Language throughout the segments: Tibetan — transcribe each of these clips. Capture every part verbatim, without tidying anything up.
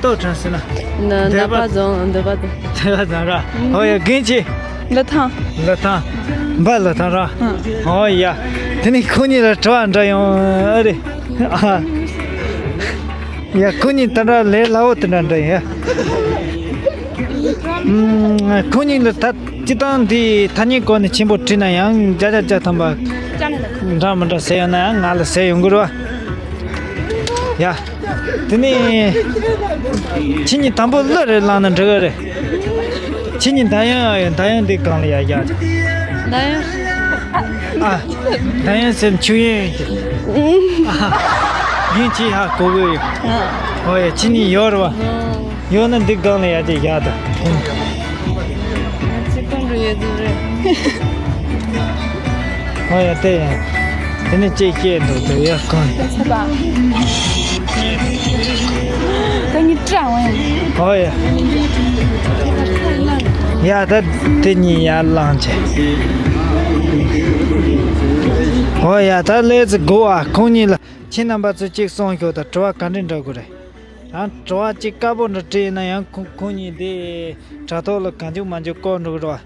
ཏོག་ཁྲང་ཟེར་ན། ན་འདོད་པ་རྫོང་འདོད་པ་རྫོང་། འདོད་པ་རྫོང་ར། ཨོ་ཡ་རྒན་ཆེ། ལི་ཐང་། ལི་ཐང་། འབའ་ལི་ཐང་ར། ཨོ་ཡ། དེ་ནི་ཁོ་གཉིས་ལ་དྲི་བ་འདྲ་ཡོང་ཨ་རེ། ཨ། ཡ་ཁོ་གཉིས་ད་འདྲ་ལས་སླ་བོ་དེ་འདྲ་འདྲ་ཡིན་ཡ། ཁོ་གཉིས་ལ་ད་སྤྱི་བཏང་འདི་ཐ་སྙད་སྐོར་ནས་ཆེན་པོ་དྲིས་ན་ཡང་བརྒྱ་ཆ་བརྒྱ་ཐམ་པ་འདྲ་མི་འདྲ་ཟེར་ཡོང་ན་ཡང་ང་ལ་ཟེར་ཡོང་གི་རེད་བ། ཡ། དེ་ནས་ཁྱེད་གཉིས་དང་པོ་གླུ་རེ་བླངས་ན་འགྲིག་གི་རེད། ཁྱེད་གཉིས་ཟླ་གཡང་ཡོད། ཟླ་གཡང་འདི་གང་ལ་ཡར་བཞག་ཟླ་གཡང་། ཨ། ཟླ་གཡང་ཟེར་ཆུ་ཡན་ཡིན་གྱི། ཨ། ཡིན་གྱི་ཧ་གོ་གི་ཡོད། ཨོ་ཡ་ཁྱེད་གཉིས་ཡོད་རེད་བ། ཡོད་ན་འདི་སྒང་ལ་ཡར་ཅིག་བཞག་དང་། ང་ཚོ་ཀུན་རུ་ཡོད་རྒྱུ་རེད། ཨོ་ཡ་དེ་ཡང་། དེ་ནས་ཅིག་སྐྱེས་འདུག་དེ་ཡ་གང་། ཚེ་པ། ད་ངས་སྐྲག་འོང་། ཨོ་ཡ། ཡ་ད་དེ་གཉིས་ཡར་བླངས་བྱས། ཨོ་ཡ་ད་ལས་ཚེ་དགོ་ཨ། ཁོང་གཉིས་ལ་ཁྱེད་རྣམ་པ་ཚོས་གཅིག་གསུངས་ཤོག་དང་། དྲི་བ་ག་འདྲ་འདྲི་དགོས་རེད། ཡང་དྲི་བ་གཅིག་དཀར་པོ་འདྲ་དྲིས་ན་ཡང་ཁོ་ཁོ་གཉིས་དེ་དྲ་ཐོག་ལ་གང་བྱུང་མང་བྱུང་བཀོད་འགྲོ་གི་རེད་བ།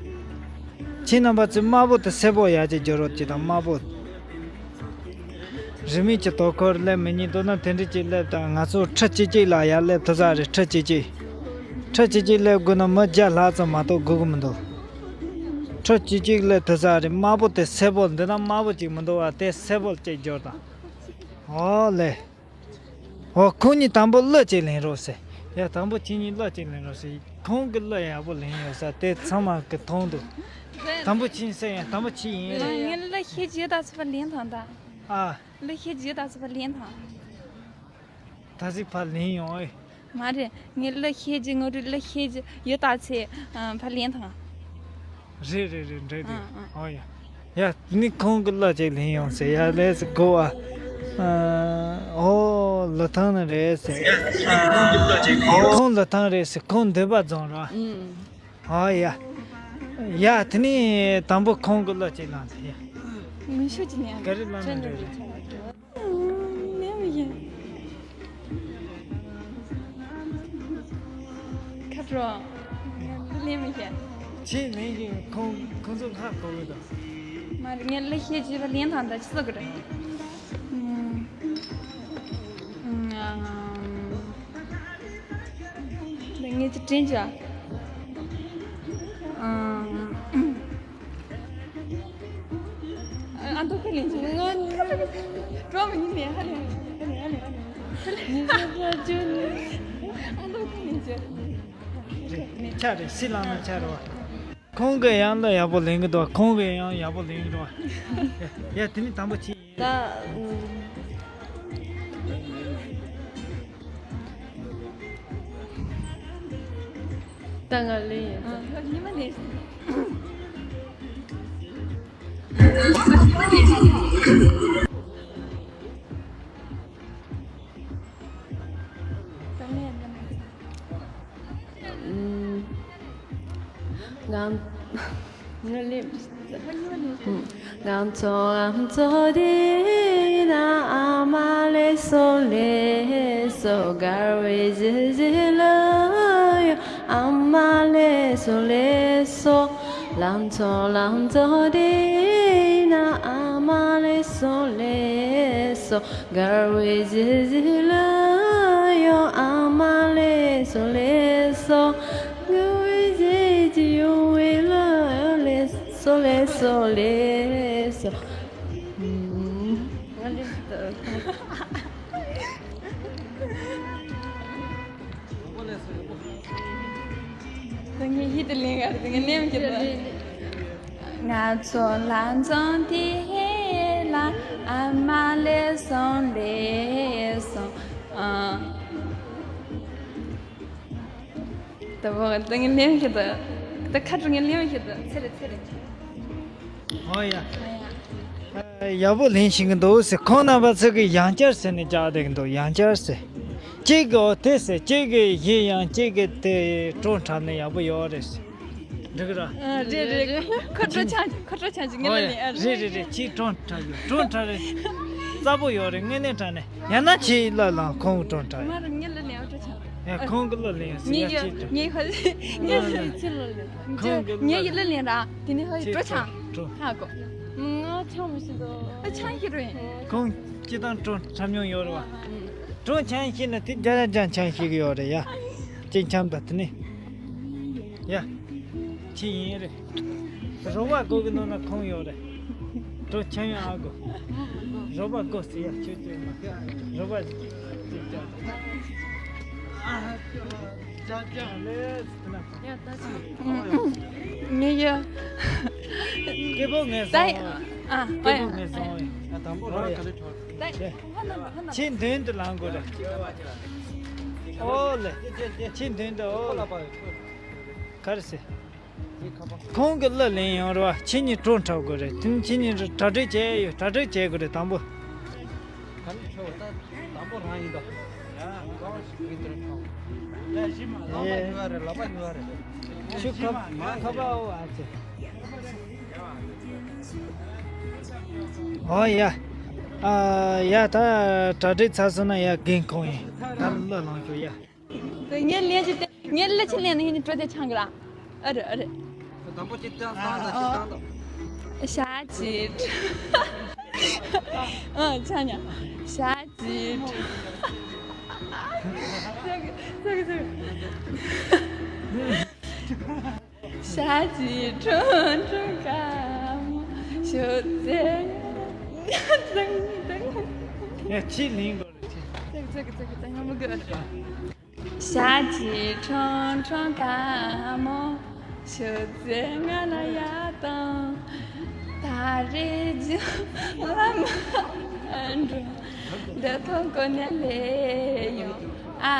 ཁྱེད་རྣམ་པ་ཚོས་དམར་པོ་དེ་སེར་པོ་ཡར་ཅིག་བསྒྱུར་རོགས་གྱིས་དང་། དམར་པོ། རིན་མེད་ཀྱི་དོ་ཁུར་སླེབས་མི་ཉན་འདུག་ན་དེ་འདྲ་ཅིག་སླེབས་དང་། ང་ཚོ་ཁྲི་གཅིག་གཅིག་ལ་ཡར་སླེབས་ཐུབ་ས་རེད། ཁྲི་གཅིག་གཅིག་ཁྲི་གཅིག་གཅིག་སླེབས་དགོས་ན་མི་བརྒྱ་ལྷག་ཙམ་མ་གཏོགས་དགོས་ཀྱི་མི་འདུག་ཁྲི་གཅིག་གཅིག་སླེབས་ཐུབ་ས་རེད། དམར་པོ་དེ་སེར་པོ་འདི་ན་དམར་པོ་གཅིག་མི་འདུག་བ། དེ་སེར་པོ་གཅིག་བསྒྱུར་དང་། ཨོ་ལེ། ཨོ་ཁོང་གཉིས་དང་པོ་གླུ་གཅིག་ལེན་རོགས་ཟེར། ཡ་དང་པོ་ཁྱེད་གཉིས་གླུ་གཅིག་ལེན་རོགས་ཟེར། ཁོང་གི་གླུ་ཡག་པོ་ལེན་ཡོད་ས་དེ་ཚང་མ་གི་མཐོང་འདུག་དང་པོ་ཁྱེད་ཟེར་ཡ་དང་པོ་ཁྱེད་ཡིན་རེད། ངས་གླུ་ཤེས་རྒྱུ་ད་ཚོད་པ་ལེན་དང་ད། ཨ། གླུ་ཤེས་རྒྱུ་ད་ཚོད་པ་ལེན་དང་། ད་ཟིག་ཕར་ལེན་ཡོང་ཨེ། མ་རེད། ངས་གླུ་ཤེས་རྒྱུ་ངོ་རུ་གླུ་ཤེས་རྒྱུ་ཡོད་ད་ཚེ་ཕར་ལེན་དང་། རེད་རེད་རེད། འགྲིག་འདུག་ཨ་ཨ། ཨོ་ཡ། ཡ་ནི་ཁོང་གི་གླུ་གཅིག་ལེན་ཡོང་ཟེར་ཡ་ལས་ཟེར་གོ་བ། ཨོ་ལི་ཐང་ནས་རེད་ཟེར། ཁོང་ལི་ཐང་རེད་ཟེར། ཁོང་འདོད་པ་རྫོང་ར། ཨོ་ཡ། ཡ་དེ་ནས་དང་པོ་ཁོང་གི་གླུ་གཅིག་བླངས་ཟེར་ཡ། ངས་ཤོད་ཀྱི་ནས་ག་རེ་བླངས་ན་འགྲིག་རེད། ལེན་མི་ཤེས། ཁ་དྲོ། ལེན་མི་ཤེས། ཁྱེད་ལེན་གྱི་ཁོང་ཁོང་ཚོ་ཧ་གོ་གི་འདུག་མ་རེད། ངས་གླུ་ཤེས་བྱས་པ་ལེན་དང་ད་ཅི་ཟེར་གི་རེད། ཨུམ། ཨུམ། ངས་ཅི་དྲན་བྱ། ཨུམ། ཨ་མདོ་ཁ་ལེན་བྱུང་། ང་གྲོགས་མི་ཉིད་ནས་ཧ་ལས་ཧ་ལས་ཧ་ལས་ཧ་ལས། ཉིན་ཤས་ཁ་བཅུ་ནས་ཨ་མདོ་ཁ་ལེན་བྱུང་། ཆ་རེད། སྲིད་ལངས་ན་ཆ་རེད་བ། ཁོང་གིས་ཡང་ལ་ཡག་པོ་ལེན་གི་འདུག་ཁོང་གིས་ཡང་ཡག་པོ་ལེན་གི་འདུག་ཡ་དེ་ནི་དང་པོ་ཁྱེད་ཡིན། ད། ད་ང་ལེན་ཡིན། ཨ་ལེན་མ་ལེན། ང་ང་ལེན། ང་ཚོ་ང་ཚོ་དེ་ན་ཨ་མ་ལེ་སོ་ལེ་སོ། དགའ་བའི་གཟི་བརྗིད་ལ་ཡོད་ཨ་མ་ལེ་སོ་ལེ་སོ། ལང་ཚོ་ལང་ཚོ་དེ་ན་ཨ་མ་ལེ་སོ་ལེ་སོ། དགའ་བའི་གཟི་བརྗིད་ལ་ཡོད་ཨ་མ་ལེ་སོ་ལེ་སོ། དགའ་བའི་གཟི་བརྗིད་ཡོད་ལ་ཡོད་ལེ་སོ་ལེ་སོ་ལེ་སོ། ང་ལེན་ད། ད་ངས་ཡིད་དུ་ལེན་ག་རེད། ངས་ལེན་གྱི་རེད། ང་ཚོ་ལ་འཛོམས་དེ་ལ་ཨ་མ་ལེ་སོང་ལེ་སོང་། ཨ། ད་བོ་ད་ངས་ལེན་གྱི་ད། ད་ཁ་དྲོ་ངས་ལེན་གྱི་ད། ཚེ་རེད་ཚེ་རེད། ཨོ་ཡ། ཨོ་ཡ། ཡག་པོ་ལེན་ཤེས་ཀྱི་འདུག་ཟེར། ཁོང་རྣམ་པ་ཚོ་གིས་ཡང་བསྐྱར་ཟེར་ནས་རྒྱག་བསྡད་ཀྱི་འདུག་ཡང་བསྐྱར་ཟེར། གཅིག་གིས་ཨོ་དེ་ཟེར། གཅིག་གིས་གཞན་ཡང་གཅིག་གིས་དེ་བྲོ་འཁྲབ་ནས་ཡག་པོ་ཡོད་རེད་ཟེར། འགྲིག་གི་ར། ཨ་རེད་རེད་རེད། ཁོ་བྲོ་ཆགས་ཁོ་བྲོ་ཆགས་ཀྱི་ངས་ཨོ་ལ་ཡ་ནས་ཨ་རེད་རེད་རེད། ཁྱེད་བྲོ་འཁྲབ་ཡོད། བྲོ་འཁྲབ་རེད། རྩ་པོ་ཡོད་རེད། དངོས་གནས་དྲང་གནས། ཡང་ན་ཁྱེད་ལ་ལ་ཁོང་བྲོ་འཁྲབ་ཡོད། མ་རེད། ངས་ལ་ནས་ཨ་བྲོ་ཆགས། ཡ། ཁོང་གི་གླུ་ལེན་ཡ། ངས་ཡ་ངས་ཧ་ལས་ངས་ཧ་ལས། ཁོང་གི་ངས་ཡི་གླུ་ལེན་ར། དེ་ནས་ཧ་ཡི་འགྲོ་ཆང་འགྲོ། ཧ་གོ། ང་ཆང་མི་ཤེས་དོ། ཨ། ཆང་ཤེས་རེད། ཁོང་སྤྱི་བཏང་གྲོ་འཁྲབ་མྱོང་ཡོད་རེད་བ། གྲོ་ཆང་ཤེས་ན་དེ་རྒྱ་ར་རྒྱ་ཆང་ཤེས་གི་ཡོད་རེད་ཡ། ཅིག་འཁྱམ་ད་དེ་ནས། ཡ། ཁྱི་ཡིན་རེད། རོགས་པ་དགོས་གི་ནང་ན་ཁོང་ཡོད་རེད། གྲོ་ཆང་ཡང་ཨ་དགོས། རོགས་པ་དགོས་ཟེར་ཡ། ཁྱོད་ཁྱོད་མ། རོགས་པ་ཅིག་ཅིག་ཅིག་ཨ། ཅག་ཅག་ལེ། ངས་ཡ། སྐྱེ་བོ་ངས་ད་བཟང་བ། ཨ། སྐྱེ་བོ་ངས་བཟང་བ། ཨ། དང་པོ་རང་ག་རེ་འཕྲོ། ད་ཁྱེད་མདུན་དུ་ལངས་དགོས་རེད། ཨོ་ལེ། ཁྱེད་མདུན་དུ། ཨོ་ལེ། ག་རེ་ཟེར། ཁོང་གི་གླུ་ལེན་ཡོང་རེད་བ། ཁྱེད་གཉིས་གྲོ་འཁྲབ་དགོས་རེད། དེ་ནས་ཁྱེད་གཉིས་གྲ་སྒྲིག་བྱས་ཡོད། གྲ་སྒྲིག་བྱེད་དགོས་རེད། དང་པོ། ག་རེ་འཕྲོ། ད་དང་པོ་རང་ཡིན་ད། ཡ། ག་བ་ཞིག་གི་དེར་འཕྲོ། ལག་པ་ཉོ་བ་རེད། ལག་པ་ཉོ་བ་རེད། ཤུ་ཁ་ཁ་པ་འོ་ཨ་ཙི། ཨོ་ཡ། ཨ་ཡ། ད་གྲ་སྒྲིག་ཚར་སོང་ན་ཡ། རྒན་ཁོང་ཡིན། ད་གླུ་ལེན་ཤོག་ཡ། ངས་ལེན་ཅི་སྟེ། ངས་ལེན་ཅི་ལེན་ནས་ཡིན་ནི་སྤྲོ་དེ་ཆང་གི་ར། ཨ་རེ་ཨ་རེ། དང་པོ་ཅི་བཏང་བཏང་དང་ཅི་བཏང་དང་། ཞག་གཅིག་ཨ། ཆ་ཉ། ཞག་གཅིག་ཞག་གཅིག་ཁྲོན་ཁྲོན་དཀར་མོ་ཤོད་ཙེ། ཡ། ཅི་ལིང་གོ་རེ་ཅི། ཙེ་ཙེ་ཙེ་ཙེ་ང་མ་གི། ཞག་གཅིག་ཁྲོན་ཁྲོན་དཀར་མོ་ཤོད་ཙེ། ང་ལ་ཡ་དང་། ད་རེས་ཇི་ལ་མ་འགྲོ། འདི་ཐོག་གོ་ནས་ལས་ཡོང་ཨ།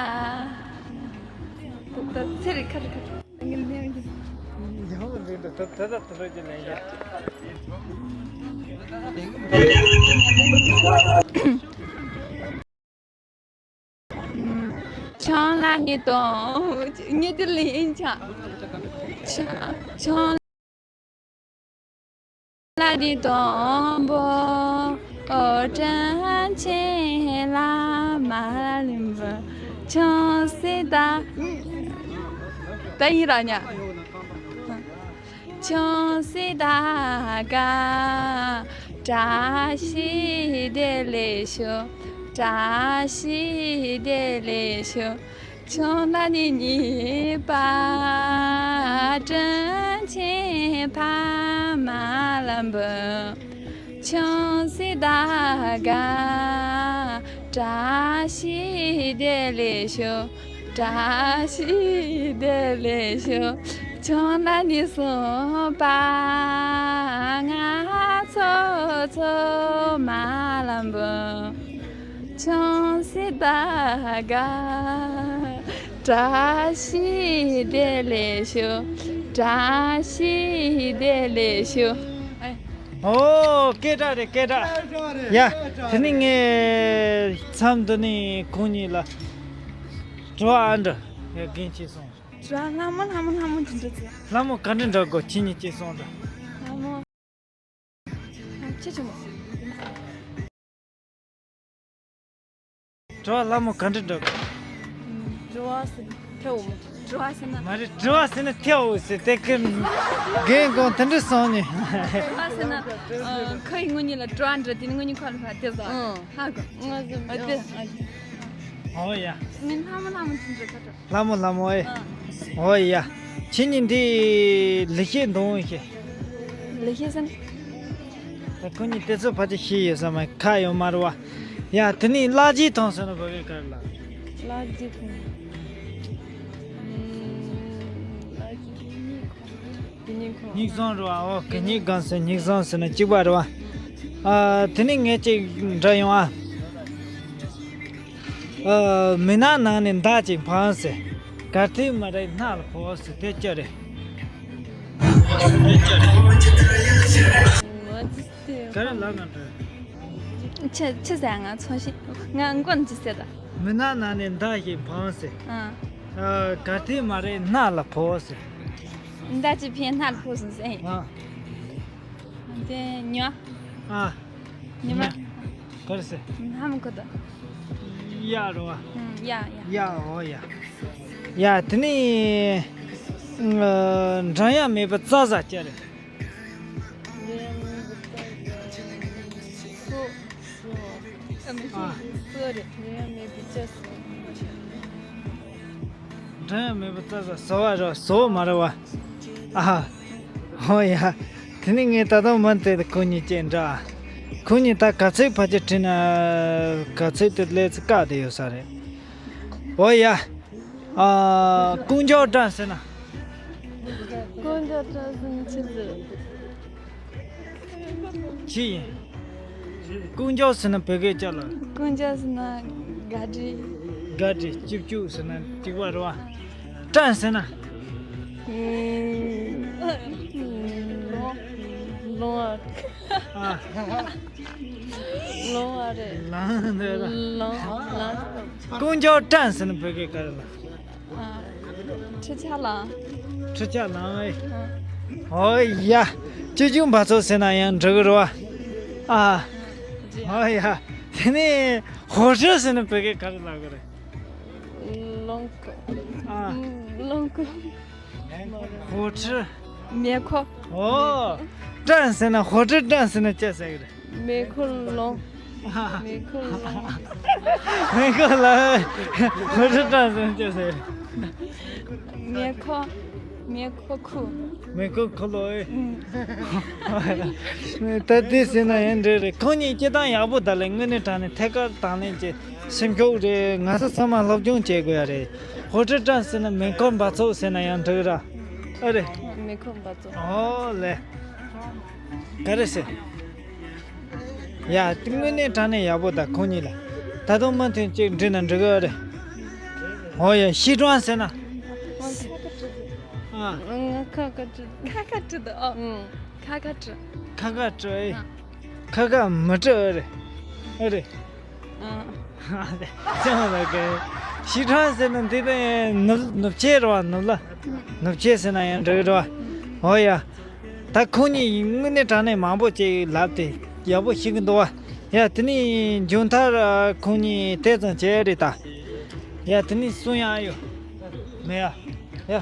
ད་ཚེ་རིང་། ཁ་རི་ཁ་རི། ཡང་མི་འདུག་ད་ད་ད་ད་ལོ་ཅི་ལས་ཡ། ཆང་ལ་ནི་དང་། ཉེ་དུ་ལིན་ཆང་། ཆང་ལ་ནི་དང་པོ། ཨོ་དྲན་ཆེན་ལ་མ་ལིན་པ། ཆང་སི་ད། ད་ཡིན་ར་ཉ། ཆང་སི་ད་ག། བཀྲ་ཤིས་བདེ་ལེགས་ཤོག་བཀྲ་ཤིས་བདེ་ལེགས་ཤོག་ཆང་ལ་ནི་གཉིས་པ། དྲིན་ཆེན་ཕ་མ་ལ་འབུལ། ཆང་སི་ད་ག། བཀྲ་ཤིས་བདེ་ལེགས་ཤོག་བཀྲ་ཤིས་བདེ་ལེགས་ཤོག་ཆང་ལ་ནི་གསུམ་པ། ང་ཚོ་ཚོ་མ་ལ་འབུལ། ཆང་སི་ད་ག། བཀྲ་ཤིས་བདེ་ལེགས་ཤོག་བཀྲ་ཤིས་བདེ་ལེགས་ཤོག་ཨོ། སྐད་གྲགས་རེད། སྐད་གྲགས། ཡ། དེ་ནི་ངས་མཚམས་འདི་ནས་ཁོང་གཉིས་ལ་དྲི་བ་ཨ་འདྲ་ཡ་རྒན་གཅིག་སོང་། དྲི་བ། ལྷ་མོ་ལྷ་མོ་ལྷ་མོ་ཅི་འདྲ་ཚེ། ལྷ་མོ་ག་འདྲ་འདྲ་དགོས། ཁྱེད་གཉིས་གཅིག་སོང་ད། ལྷ་མོ། ཆེ་ཆུང་མོ། དྲི་བ། ལྷ་མོ་ག་འདྲ་འདྲ་དགོས། དྲི་བ་ཟེར་ན་ཐལ་འོ་མ། དྲི་བ་ཟེར་ན། མ་རེད། དྲི་བ་ཟེར་ན་ཐལ་འོ་ཟེར་དེ་ཀི། རྒན་གོང་དེ་འདྲ་སོང་ནས། དྲི་བ་ཟེར་ན། ཨ། ཁོ་ཡིས་ངོ་གཉིས་ལ་དྲི་བ་འདྲི། དེ་ནི་ངོ་གཉིས་ཁོ་ལ་ཕར་དེ་ཟ། ཨང་། ཧ་གོ། ང་ཟ། ཨ། དེ། ཨོ་ཡ། ངས་ལྷ་མོ་ལྷ་མོ་ཅི་འདྲ་ཁ་དྲི། ལྷ་མོ་ལྷ་མོ་ཨེ། ཨང་། ཨོ་ཡ། ཁྱེད་གཉིས་འདི་ལེགས་བཤད་འདོན་ཤེས། ལེགས་བཤད་ཟེར་ན། ད་ཁོ་གཉིས་དེ་ཚོ་ཕལ་ཆེར་ཤེས་ཡོད་ས་མ། ཁ་ཡོད་མ་རེད་བ། ཡ། དེ་ནས་གླ་རྒྱུ་ཐོངས་ཟེར་ན་བོད་སྐད་ག་རེ་ལབ། གླ་རྒྱུ་ཐོངས། ཨུམ། གླ་རྒྱུ་ཐོངས། སྙིང་ཁོང་། སྙིང་གཟུངས་རེད་བ། ཨོ། གད་སྙིགས་སྒང་ཟེར་སྙིང་གཟུངས་ཟེར་ན་གཅིག་པ་རེད་བ། ཨ། དེ་ནས་ངས་གཅིག་འདྲི་ཡོང་ཨ། ཨ། མི་ནག་ནང་ནས་མདའ་གཅིག་འཕངས་ཟེར། གར་ཐིག་མ་རེད། སྣ་ལ་ཕོག་ཟེར། དེ་ཅི་རེད། ག་རེ་ལབ་ན་འགྲིག། ཆི་ཆི་ཟེར། ང་ཚོང་ཤེས། ང་མགོ་ནས་ཅི་ཟེར་ད། མི་ནག་ནང་ནས་མདའ་ཞིག་འཕངས་ཟེར། ཨ། ཨ། གར་ཐིག་མ་རེད། སྣ་ལ་ཕོག་ཟེར། མདའ་གཅིག་འཕངས་སྣ་ལ་ཕོག་སོང་ཟེར། ཨ། དེ་ཉོ། ཨ། ཉོ་མ། ག་རེ་ཟེར། ལྷ་མོ་ཁོ་ད། ཡ་རོ། ཨུམ། ཡ་ཡ། ཡ་འོ་ཡ། ཡ་དེ་ནི། ཨ། འགྲམ་ཡ་མེད་པའི་རྩྭ་ཟ་སྐྱ་རེད། སོ། སོ། ཨ། སོ་རེད། འགྲམ་ཡ་མེད་པའི་རྩྭ་ཟ། འགྲམ་ཡ་མེད་པའི་རྩྭ་ཟ། ཟོ་བ་རོ། ཟོ་མ་རོ་བ། ཨ། ཧོ་ཡ། དེ་ནི་ངས་ད་དུང་མུ་མཐུད་དུ་ཁོ་གཉིས་བཅས་འདྲ། ཁོ་གཉིས་ད་ག་ཚོད་ཕལ་ཆེར་བྲིས་ན་ག་ཚོད་དུ་སླེབས་ཚེ་བཀག་བསྡད་ཡོད་ས་རེད། ཨོ་ཡ། ཨ། ཀུན་མཆོག་སྤྲང་ཟེར་ན། ཀུན་མཆོག་སྤྲང་ཟེར་ན་ཆི་ཟེར། ཆི་ཡིན། ཀུན་མཆོག་ཟེར་ན་བོད་སྐད་ཅག་ལ། ཀུན་མཆོག་ཟེར་ན་ག་འདྲི། ག་འདྲི། སྐྱིད་སྐྱིད་ཟེར་ན་སྐྱིད་པ་རེད་བ། སྤྲང་ཟེར་ན། ལོང་། ལོང་བ། ཨ། ལོང་བ་རེད། ལང་འདོད་ལ། ལོང་། ལོང་། ཀུན་མཆོག་སྤྲང་ཟེར་ན་བོད་སྐད་ག་རེ་ལ། ཨ། ཁྲི་ཆ་ལང་། ཁྲི་ཆ་ལང་ཨེ། ཨ། ཨོ་ཡ། སྐྱིད་སྐྱིད་འབག་བཙོག་ཟེར་ན་ཡང་འགྲིག་གི་རེད་བ། ཨ། ཨོ་ཡ། དེ་ནས་ཧོ་ཁྲི་ཟེར་ན་བོད་སྐད་ག་རེ་ལབ་གི་རེད། ལོང་ཀུ། ཨ། ལོང་ཀུ། ཧོ་ཁྲི། མེ་འཁོར། ཨོ། སྤྲང་ཟེར་ན་ཧོ་ཁྲི་སྤྲང་ཟེར་ན་ཅི་ཟེར་གི་རེད། མེ་འཁོར་ལོང་། མེ་འཁོར་ལོང་། མེ་འཁོར་ལ། ཧོ་ཁྲི་སྤྲང་ཟེར་ན་ཅི་ཟེར། མེ་འཁོར། མེ་འཁོར་ཁུ། མེ་འཁོར་ཁུ་ལོ་ཨེ། ཨུམ། ད་དེ་ཟེར་ན་ཡང་འགྲིག་རེད། ཁོང་གཉིས་སྐྱེ་སྟངས་ཡག་པོ་ད་ལས་དངོས་གནས་དྲང་གནས་ཐད་ཀར་དང་ལེན་བྱེད། སེམས་ཤུགས་རེད། ང་ཚོ་ཚང་མ་སློབ་སྦྱོང་བྱེད་དགོས་ཡ་རེད། ཧོ་ཁྲི་སྤྲང་ཟེར་ན་མེ་འཁོར་འབག་བཙོག་ཟེར་ན་ཡང་འགྲིག་ར། ཨ་རེད། མེ་འཁོར་འབག་བཙོག། ཨོ་ལེ། ག་རེ་ཟེར། ཡ། དངོས་གནས་དྲང་གནས་ཡག་པོ་ད་ཁོང་གཉིས་ལ། ད་དུང་མུ་མཐུད་ཅིག་འགྲིག་ན་འགྲིག་གི་རེད། ཨོ་ཡ། ཤི་སྤྲང་ཟེར་ན། ཨ། ང་ཁ་ཁ་བྲི། ཁ་ཁ་བྲི་འདུག་ཨ། ཨུང་། ཁ་ཁ་བྲི། ཁ་ཁ་བྲི་ཨེ། ཨ། ཁ་ཁ་མི་བྲི་ཨེ་རེད། ཨེ་རེད། ཨ། ཅང་ལ་ག་ཤི་སྤྲང་ཟེར་ན་འདི་ནི་ནུབ་ནུབ་ཆས་རེད་བ། ནུབ་ལ། ནུབ་ཆས་ཟེར་ན་ཡང་འགྲིག་རེད་བ། ཨོ་ཡ། ད་ཁོང་གཉིས་དངོས་གནས་དྲང་གནས་མང་པོ་ཅིག་ལབ་སྟེ་ཡག་པོ་ཤེས་ཀྱི་འདུག་བ། ཡ། དེ་ནས་མཇུག་མཐར་ཁོང་གཉིས་དེ་ཙམ་བྱས་རེད་ད། ཡ། དེ་ནས་གསུང་ཡག་ཡོད་མེད་ཡ། ཡ།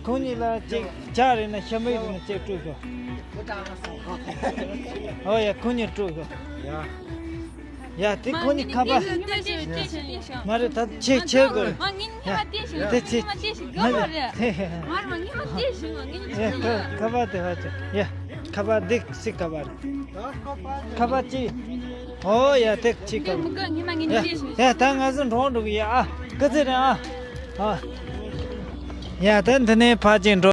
ཁོང་གཉིས་ལ་ཅིག་ཇ་རེད་ན་ཤམ་བུ་རེད་ན་ཅིག་སྤྲོད་ཤོག། ཨོ་ཡ། ཁོང་གཉིས་སྤྲོད་ཤོག། ཡ། ཡ། དེ་ཁོང་གཉིས་ཁ་པར། མ་རེད། ད་ཆེ་ཆེ་དགོས། དེ་ཆེ། ཡ། ཁ་པར་དེ་ཧ་ཅང་། ཡ། ཁ་པར་འདི་སི་ཁ་པར་རེད། ཁ་པར་གཅིག། ཨོ་ཡ། དེ་གཅིག་ཁ་པར། ཡ། ད་ང་ཚོ་འགྲོ་འགྲོ་གི་ཡ། ཨ། སྐུ་ཚེ་རིང་ཨ། ཨ། ཡ། ད་འདི་ནས་ཕར་ཅིག་འགྲོ།